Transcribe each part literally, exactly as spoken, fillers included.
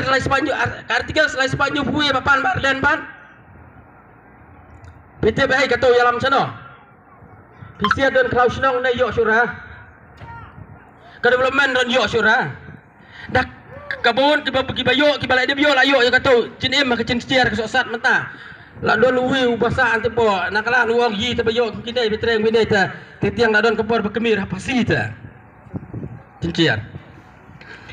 Artikel spah hynñiew, ar-, artikel spah hynñiew phew wei ba pan Bah Ardent ban. Phi tip ei kato ïalam shano? Phi sngewthuh don khlaw shnong ne ïoh shuh re. Ka development don ïoh shuh re. Dak ka bun kiba, kiba ïoh, kiba la dep ïoh, la ïoh ïa kato jingim ha ka jingshisha ka sohsat mynta. La don uwei u ba sah ante po na ka la u ong ïa te ba ïoh kine ba treng bine te, te tiang la don ka por ba kmie ha phasi te. Jingshisha.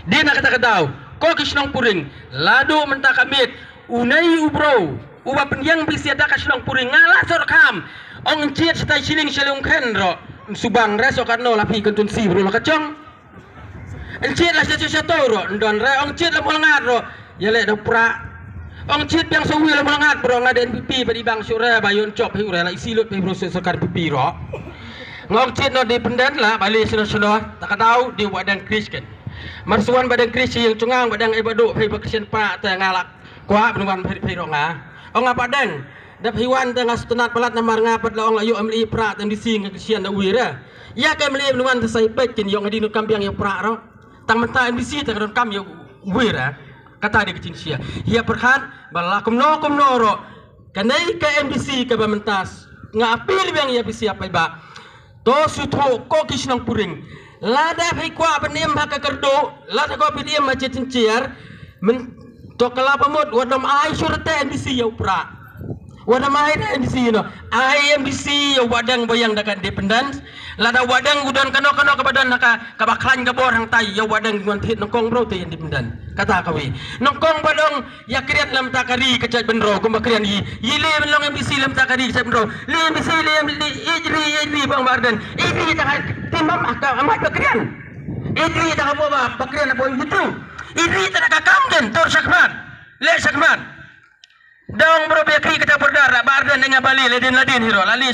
Dei na kata ka daw, ko ki shnong Puring, lada mynta ka miet u nei u bro uba pynïeng bisiat da ka shnong Puring, nga la sor kham. Ong jied shatai shilling shilling khen ro. Subang re so katno la phi kan tun si bro la ka chong. Ong jied la sha sha to ro, ndon re ong jied la mol ngat ro. Ïa le da pra. Ong jied biang so wi la mol ngat bro, nga da N P P ba di bang sure ba yon chop hi ure la isi lut phi bro so sorkar P P ro. Ngong cit no dependent la bali sino sino ta ka daw di wadang Christian. Mar suan badang Christian yang cungang badang ai badu phai ba Christian pra ta nga la kwa bnuan phai phai ro nga. Ong apa dang dap hiwan ta nga stunat palat namar nga pat la ong la yu amli pra ta M D C nga Christian da wira. Ya ka amli bnuan ta sai pek kin yong adi nu kam biang ya pra ro. Tang mynta M D C ta ka don kam ya wira. Kata di ka chin sia ya perhan ba la kumno kumno ro. Kanai ka M D C ka ba mentas nga appeal biang ïa P C apa ba to su tho ko ki shnong Puring. Lada phai kwah ban im ha ka kerdo, lada ko phi im ha chet chin chiar men to kala pamut wadam ai surte M D C ïa upra. Wadam ai da M D C no. Ai M D C ïa wadang bayang da ka independent. Lada wadang u don kano kano ka ba don ha ka ka ba khlaiñ ka bor hangtai ïa wadang ngon thit nongkong bro te independent. Kata ka wi nongkong ba dong ïa krian lam ta ka ri ka chait bynriew kumba krian yi yi le ban long M D C lam ta ka ri ka chait bynriew le M D C le M D C ij ri ij ri bang barden ij ri ta ka timam ka amat ba krian ij ri ta ka bo ba ba krian bo yutu ij ri ta ka kam den tor shakmat le shakmat dong bro be kri kata bordar barden nga bali le din la din hiro lali